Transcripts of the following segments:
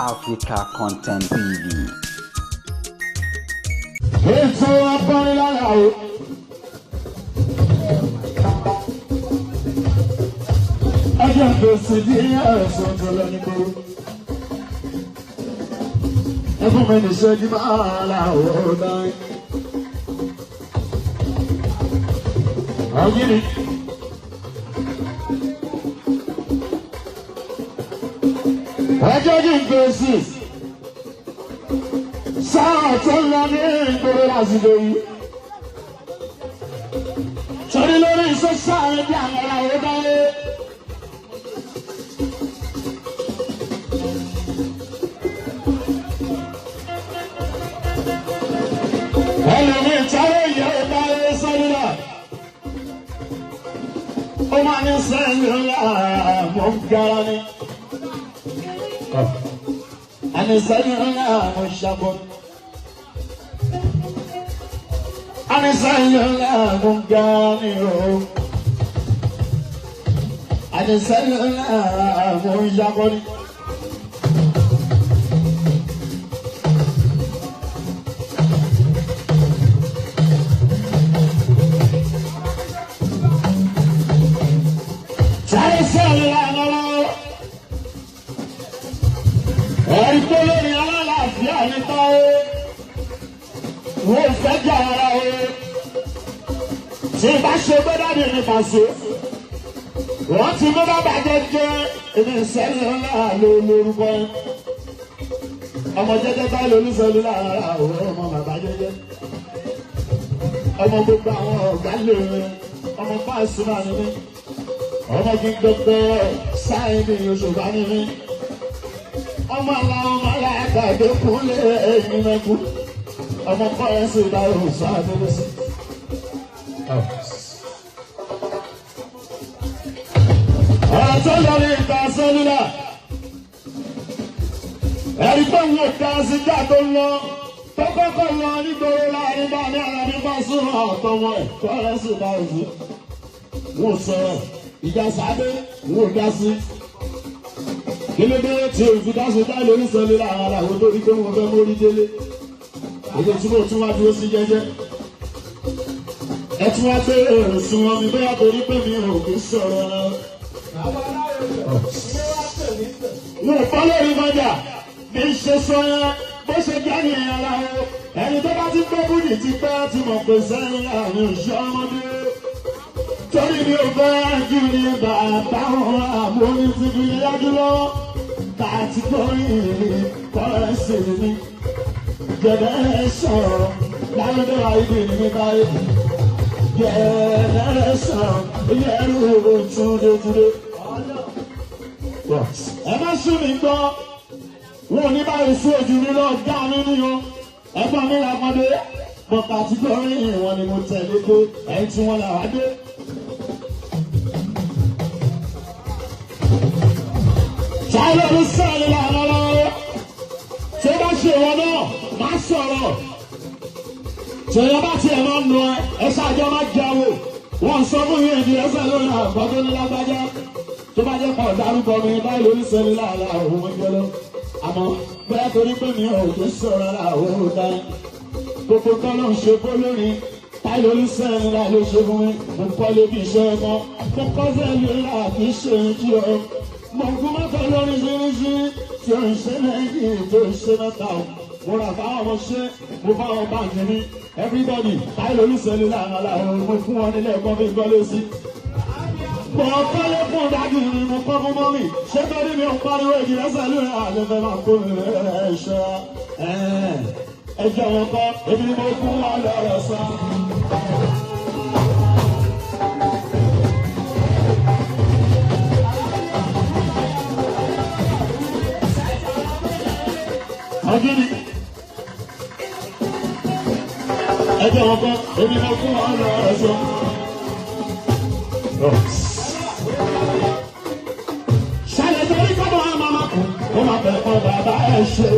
Africa Content TV. Ètò akọ́nilára o. Ọjọ́ fèsì ní ẹ̀sùn tó lọ ní kúrú. Ẹkún mi ní ṣẹ́jú máa la òwò dání. Ọ̀gìnì. Ọjọ́ kí n fèsì. Sáà tó ń lọ ní ìgboro lásìkò yìí. Torí lórí sọ́sà ẹbí àwọn ará owó dáwé. Ẹlòmíì táwọn èèyàn ò dáwé sọ́dúnrà. Ó máa ní sẹ́yìn ńlá mọ̀ ń gara ni. Àní sẹ́yìn ńlá mọ̀ ń ṣàbọ̀. Àní sẹ́yìn ńlá mọ̀ ń gara ni o. Àní sẹ́yìn ńlá mọ̀ ń ṣàbọ̀ ni. Sáré sẹ́yìn ńlá lọ́wọ́. Ẹ̀rí pé lórí alálàáfíà ní táwé. Wọ́n fẹ́ jà ara o. Tí bá ṣe gbọ́dọ̀ ní pàṣẹ. Wọ́n ti mú bàbá jẹ́jẹ́ èmi sẹ́yìn ńlá ló lórúkọ. Ọmọ jẹ́jẹ́ bá lolúṣẹ́lú lára àwọn ọmọ bàbá jẹ́jẹ́. Ọmọ gbogbo àwọn ọ̀gá lè rìn. Ọmọ fáṣí máa ní mí. Ọmọ kí gbogbo sáyẹ́nì Òṣùpá ní mí. Ọmọ aláwọ̀ máa láàkàdé kúnlé ẹ̀yìn mẹ́kú. Ọmọ kọ́rẹ́sì bá òṣù àdébísí. Ọ̀rọ̀ tó lọ ní ìta sẹ́lúlà. Ẹ̀rí pé òun ò dá sí já tó ń lọ. Tó kọ́kọ́ lọ nígboro láàrin bá ní ara ní bá súnmọ́ àtọwọ́ ẹ̀ kọ́rẹ́sì bá òṣù. Wọ́n sọ̀rọ̀ ìjà sábẹ́ wọ́n ò dá sí. Kílódé tí òfin dáṣe dá lórí sọlé lára àwọn tó rí pé wọn fẹ́ mórí délé. Èdè tí mo tún wá dúró sí jẹ́jẹ́. Ẹ tún wá gbé èrò sún wọn mi bóyá torí pé mi ò kí sọ̀rọ̀. Mo fọ́ lórí mọ́jà bí n ṣe sọ yẹn bó ṣe jẹ́ nìyẹn ara o. Ẹni tó bá ti gbọ́ búdì ti pẹ́ ti mọ̀ pé sẹ́yìn láàrin òṣì ọmọdé. Torí mi ò fẹ́ jù ní bàbá wọn àmọ́ ní ti fi yájú lọ́wọ́. Kàtíkórì kọ́rẹ́sì mi. Jẹ̀dẹ̀ sọ̀rọ̀ lálọ́dọ̀ àìdè ní mi báyìí. Jẹ̀dẹ̀ sọ̀rọ̀ yẹ̀rù túndétúndé. Ẹ má sún mi gbọ́, wọn ò ní báyìí sí ojú mi lọ dá mi níyan. Ẹ̀gbọ́n mi ra pọ́ndé, bọ̀ kàtíkórì wọn ni mo tẹ̀lé pé ẹ̀yìn tí wọ́n là wá dé. Ṣáìlọ́dún sẹ́ẹ̀lì lànà lọ́wọ́. Tí ó bá ṣe ìwọ náà, má sọ̀rọ̀. Tẹ̀yọ́ bá tiẹ̀ máa ń nu ẹ, ẹ ṣáàjọ́ má jáwó. Wọ́n sọ fún yín ìdí ẹsẹ̀ lórí àgbọ̀ tó ní lágbájá. Tó bá jẹ́ pọ̀ dárúkọ mi báyìí lórí sẹ́ẹ̀lì lànà òun jẹ́ lọ. Àmọ́ bẹ́ẹ̀ torí pé mi ò kí sọ̀rọ̀ làwọn ò dá. Gbogbo kan ló ń ṣe fó lórí. Báyìí lórí sẹ́ẹ̀lì lànà ló ṣe fún mi. Mo kọ́ lé bí iṣẹ́ mọ́. Mo kọ́ sẹ́ẹ̀lì lànà kì í ṣe ojú ọ. Mo kú mọ́tò lóríṣiríṣi tí ó ń ṣe méjì tó ń ṣe mẹ́ta o. Mo rà fáwọn ọmọ ṣe, mo fáwọn báńkì mi. Everybody, táyé lóríṣiríṣi láàrin aláwọ̀ mo fún wọn nílé ẹ̀kọ́ fi gbọ́lé sí. Mo kọ́lé fún dájú mi, mo kọ́ fún mọ́mì. Ṣé torí mi ò ń pariwo ìdílẹ́sẹ̀ lórí àlẹ́ fẹ́ máa kó mi rẹ̀ ṣọ́? Ẹ jẹ́ wọn kọ́, èmi ni mo kú wọn lọ́rọ̀ sọ. Ọdún ẹjọ́ wọn kọ́, èmi mo fún wọn lọ ẹ̀sọ́. Ṣàlẹ̀ torí kọ́mọ àmàmà kù, ó máa bẹ̀ kọ́ bàbá ẹ̀ ṣe.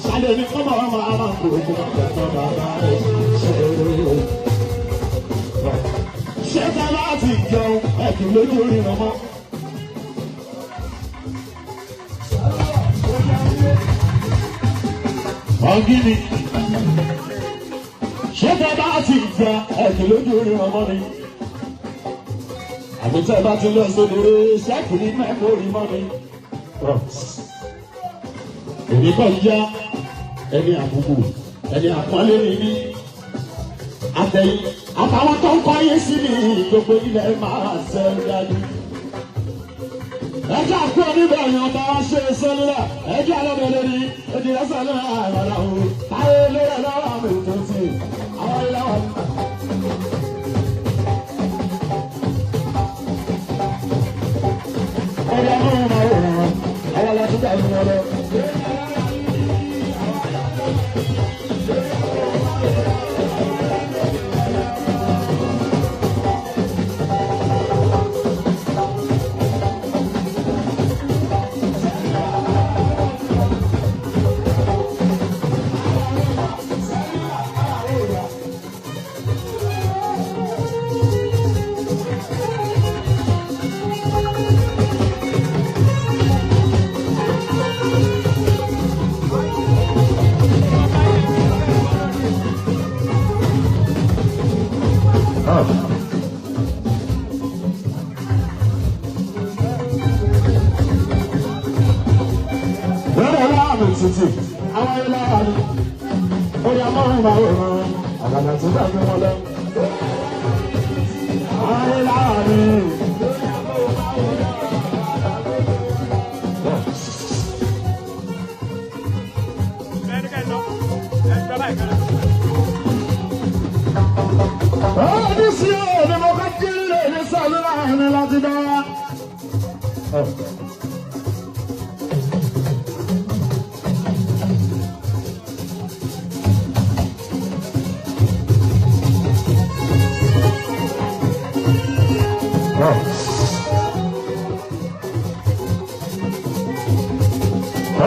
Ṣàlẹ̀ ní kọ́mọ àmàmà kù, ó máa bẹ̀ kọ́ bàbá ẹ̀ ṣe. Ṣé ká bá ti jẹun ẹ̀kí lójú ríran mọ́? Ọ̀gíní. Ṣé tẹ bá ti gba ẹ̀kí lójú orí ọmọ mi? Àbí tẹ bá ti lọ sódò ṣẹ́kì ní mẹ́kọ̀ọ́rí mọ́ mi? Èmi kọ́ yá ẹni àbùkù ẹni àpọ́nlé ni mí. Àtẹ̀yìn àtàwọn tó ń kọ́ yé sí mi gbogbo ilẹ̀ máa ṣe dájú. Ẹjọ́ àkú oníbẹ̀ yẹn ọba wa ṣe sọ́lá ẹjọ́ alọ́bẹ̀ lórí èdè ẹ̀sán lọ́wọ́ àràlà o. Táyé lórí ẹ̀lọ́wọ́ àmì tó ti àwọn ilé wa. Ọ̀rẹ́ mú un máa wò wọ́n, àwọn aláṣẹ àti wọn lọ. Títì àwọn ilé àárín orí amóhùnmáwòrán àgbàdo tó dàgbé wọn lọ. Àwọn ilé àárín. Ọdún sí òní mo ká kiri lè ní sàlú láàrin láti dá.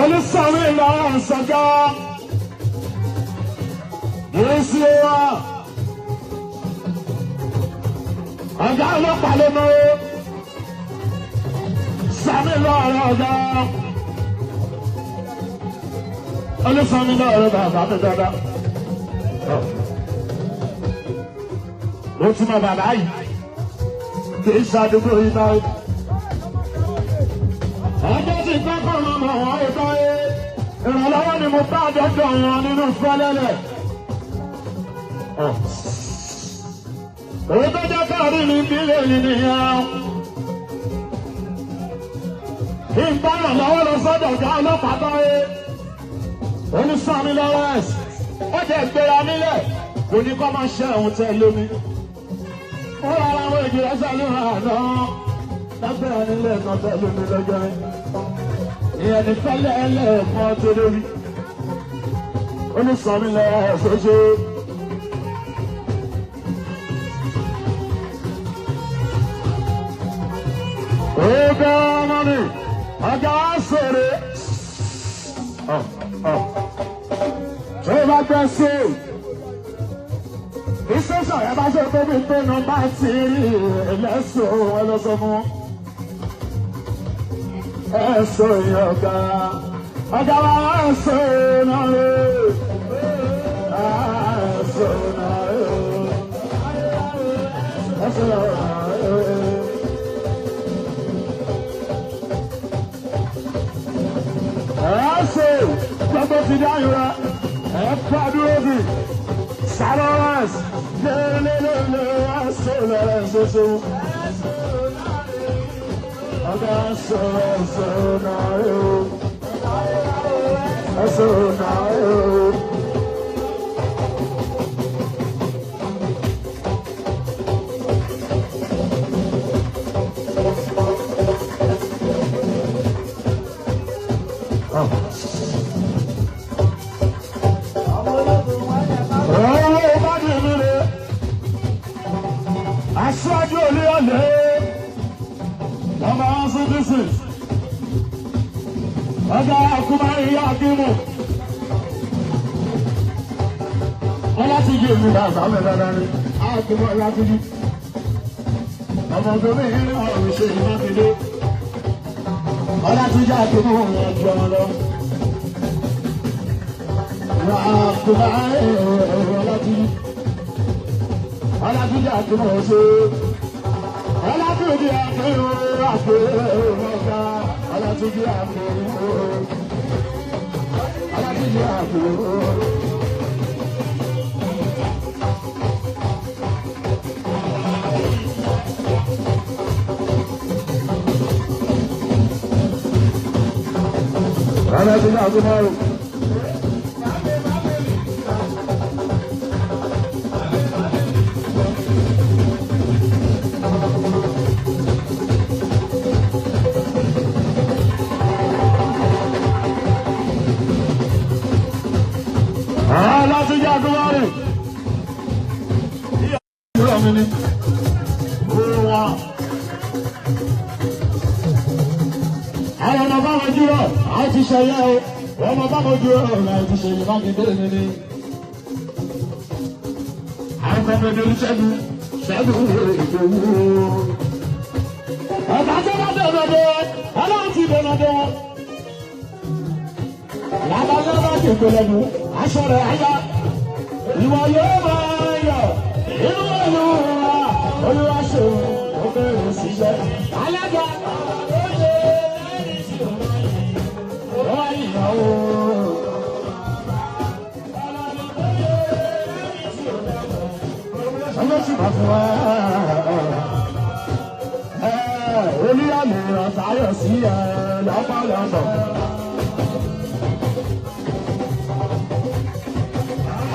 Olùsọ̀rọ̀ ìlànà ìsọ̀gá yìí wa. Ọ̀gá ọlọ́pàá ló mọ́ sàmì lọ́rọ̀ ọ̀gá. Olùsọ̀rọ̀ lọ́rọ̀ bàbá mi dáadáa. Mo ti mọ bàbá yìí kì í ṣàdúgbò yìí báyìí. Ọjọ́ ti kọ́kọ́ máa mọ̀ wọ́n ìtọ́ yé. Ìrànlọ́wọ́ ni mo bá dọ́dọ̀ wọn nínú fẹ́lẹ́lẹ̀. Òun tó jẹ́ káàrí mi bílẹ̀ yìí nìyẹn. Kí n bá ràn lọ́wọ́ lọ sọ́dọ̀ ọ̀gá ọlọ́pàá báyé. Olùsàmì Lawrence, ó jẹ́ ìgbéra nílẹ̀, kò ní kọ́ máa ṣe òun tẹ́ lómi. Ó rárá àwọn ìjìnlẹ̀ sàlùwà náà lágbára nílẹ̀ kan tẹ́ lómi lọ́jọ́ rẹ̀. Ìyẹn ní fẹ́lẹ́ ẹlẹ́ẹ̀kan tó lórí. Olùsàmì Lawrence ó ṣe. Ọ̀gá ọmọ mi, ọ̀gá sọ̀rọ̀. Tó bá gbẹ́ sí i, ìṣẹ́sọ̀ ẹ bá ṣe tóbi tó nu bá ti rí ẹlẹ́sọ̀ ẹlọ́sọ fún. Ẹ̀sọ̀ yìí ọ̀gá, ọ̀gá wa ẹ̀sọ̀ náà rè. Ẹ̀sọ̀ náà rè. Ẹ̀sọ̀ náà rè. Ẹ̀ẹ́sẹ̀ gbogbo ti dá ìrora ẹ̀ẹ́fà dúró bì Lawrence lélelele ẹ̀ẹ́sẹ̀ Lawrence ṣoṣo ọ̀gá ẹ̀ẹ́sẹ̀ ẹ̀ẹ́sẹ̀ náà rè o ẹ̀ẹ́sẹ̀ náà rè o. Aṣáájú olúyọ̀lé ọmọ citizens ọjà akúmárì yá akímù ọlátìjú èmi bàbá mi dáadáa ni akímù ọlátìjú ọmọ ọdún mi ní ọrùn ṣe ìmákindé ọlátìjú akímù ọjọ́ lọ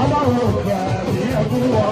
Ọlọ́run òkè àbí ẹkún wọ.